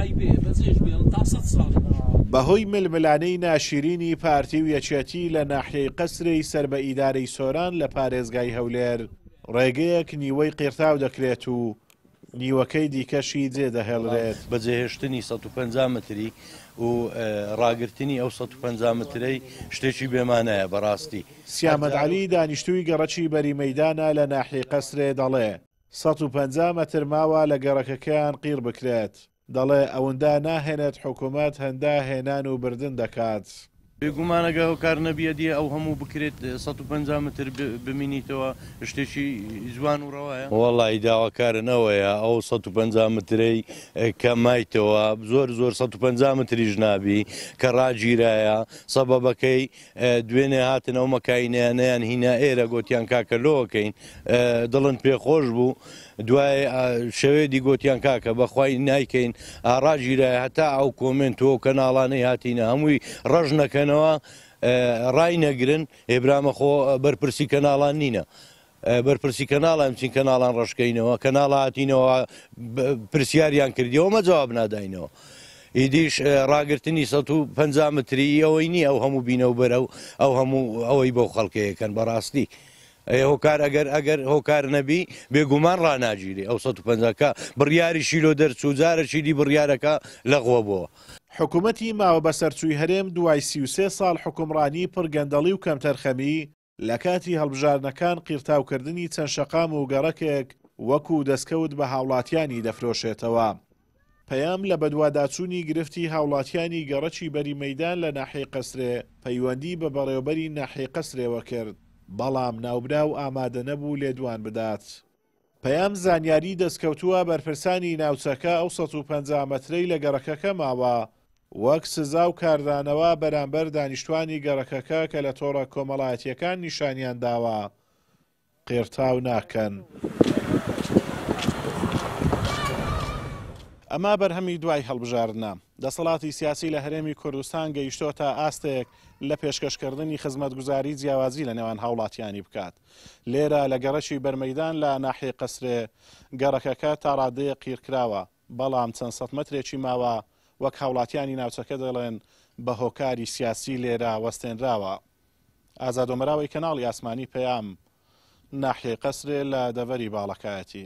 عەیبەیە بەجێش بێڵن تا سەد ساڵی دیش. بەهۆی ململانێی ناشیرینی پارتی و یەکێتی لە ناحیەی قەسرێی سەر بە ئیدارەی سۆران لە پارێزگای هەولێر، ڕێگەیەک نیوەی قیرتاو دەکرێت و نیوەکەی دیکەشی جێدەهێڵرێت. بەجێهێشتنی 150 متری و ڕاگرتنی ئەو 150 مترەی شتێکی بێمانایە بەڕاستی. سیامەند عەلی، دانیشتووی گەڕەکی بەری مەیدانە لە ناحیەی قەسرێ دەڵێ، 150 مەتر ماوە لە گەڕەکەکەیان قیڕ بکرێت. دەڵێ ئەوندە ناهێنێت حکومەت هەندە هێنان و بردن دەکات. بێگومان ئەگەر هۆکار نەبیە دیە ئەو هەموو بکرێت 150 متر بمینیتەوە شتێکی جوان و ڕەوایە. وەڵایی داواکارن ئەوەیە ئەو 150 مترەی کە مایتەوە زۆر زۆر 150 متریش نابی کە ڕاگیرایە سەبەبەکەی دوێنێ هاتن ئەو مەکاینەیانەیان هینا ئێرە گۆتیان کاکە لۆکەین دڵن پێخۆش بوو دوای شەوێ دی گۆتیان کاکە بەخوای نایکەین ئاڕاگیرایە هەتا ئەو کۆمێنت و کەناڵانەی هاتینە هەمووی ڕەش نەکەنەوە ڕای نەگرن ئێبرامە خۆ بەرپرسی کەناڵان نینە بەرپرسی کەناڵان بچین کەناڵان ڕەشکەینەوە کەناڵ هاتینەوە پرسیاریان کردیەوە مە جواب ناداینەوە ئیدیش ڕاگرتنی 150 متری ئەوەی نییە ئەو هەموو بینە و بەرە و ئەو هەموو ئەوەی بەو خەڵکەیەکەن بەڕاستی ئەی هۆکار ئەگەر ئەگەر هۆکار نەبی بێگومان ڕاناگیرێ ئەو 150 کە بڕیاریشی لۆ دەرچوو جارەکی دی بڕیارەکە لەغوە بۆوە. حکومەتی ماوە بەسەرچووی هەرێم دوای 33 ساڵ حوکمڕانی پڕ گەندەڵی و کەمتەرخەمی، لە کاتی هەڵبژاردنەکان قیرتاوکردنی چەند شەقام و گەڕەکێک وەکو دەستکەوت بە هاوڵاتیانی دەفرۆشێتەوە. پەیام لە بەدواداچوونی گرفتی هاوڵاتیانی گەڕەکی بەری مەیدان لە ناحیەی قەسرێ پەیوەندی بە بەڕێوەبەری ناحیەی قەسرێوە کرد، بەڵام ناوبراو ئامادەنەبوو لێدوان بدات. پەیام زانیاری دەستکەوتووە بەرپرسانی ناوچەکە ئەو 150 مەترەی لە گەڕەکەکە ماوە وەک سزا و کاردانەوە بەرامبەر دانیشتوانی گەڕەکەکە کە لە تۆڕە کۆمەڵایەتییەکان نیشانیان داوە قیڕتاو ناکەن. ئەمە بەرهەمی دوای هەڵبژاردنە. دەسەڵاتی سیاسی لە هەرێمی کوردستان گەیشتۆتە ئاستێک لە پێشکەشکردنی خزمەتگوزاری جیاوازی لە نێوان هاوڵاتیانی بکات. لێرە لە گەڕەکی بەرمەیدان لە ناحیەی قەسرێ، گەڕەکەکە تا ڕادەیەک قیڕکراوە، بەڵام چەند سەد مەترێکی ماوە، وەک هاوڵاتیانی ناوچەکە دەڵێن بە هۆکاری سیاسی لێرە وەستێنراوە. ئازاد ئۆمەراوەی کەناڵی ئاسمانی پەیام، ناحیەی قەسرێ لە دەڤەری باڵەکایەتی.